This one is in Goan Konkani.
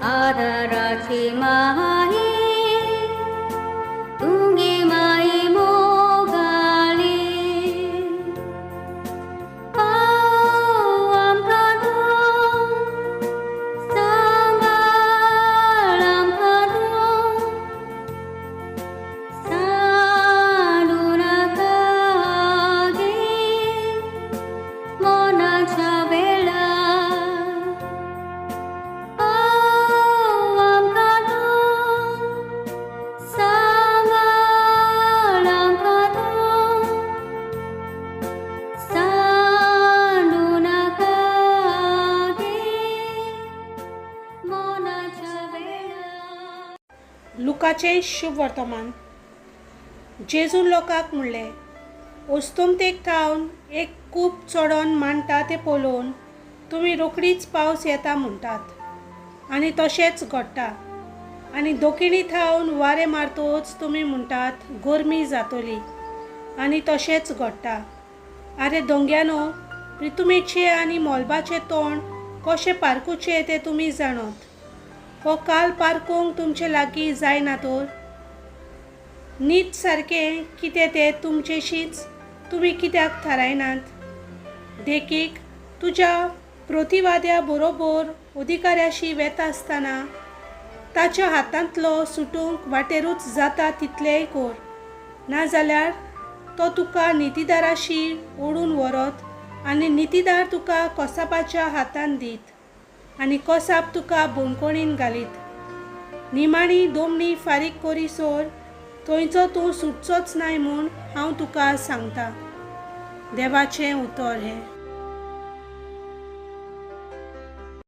आदाराची माई तुगे माई मोगाली पाव आमकां तूं सांबाळ आमकां तूं सांडू नाका गे मरणाच्या वेळार पाव आमकां तूं सांबाळ आमकां तूं सांडू नाका गे मरणाच्या वेळार. लुकाचें शुभ वर्तमान. जेजून लोकांक म्हणलें, अस्तमतेक थावन एक कूप चडोन मांडटा तें पळोवन तुमी रोखडीच पावस येता म्हणटात आनी तशेंच घडटा. आनी दक्षिणी थावन वारें मारतच तुमी म्हणटात, गरमी जातली आनी तशेंच घडटा. आरे दोंग्यानो, प्रितुमेचें आनी मोलबाचें तोंड कशें पारखुचें तें तुमी जाणत. हो काल पारखूंक तुमचे लागीं जायना तर? नीत सारकें कितें तें तुमचेशींच तुमी कित्याक थारायनात? देखीक, तुज्या प्रतिवाद्या बरोबर अधिकाऱ्याशी वेता आसतना ताच्या हातांतलो सुटूंक वाटेरूच जाता तितलेंय कर, नाजाल्यार तो तुका नितीदाराशी ओडून व्हरत आनी नितीदार तुका कसाबाच्या हातान दीत आनी कसाब तुका बंदखणीन घालीत. निमाणी दोमणी फारीक करीसर थंयचो तूं सुटचोच नाय म्हूण हांव तुका सांगता. देवाचें उतर हें.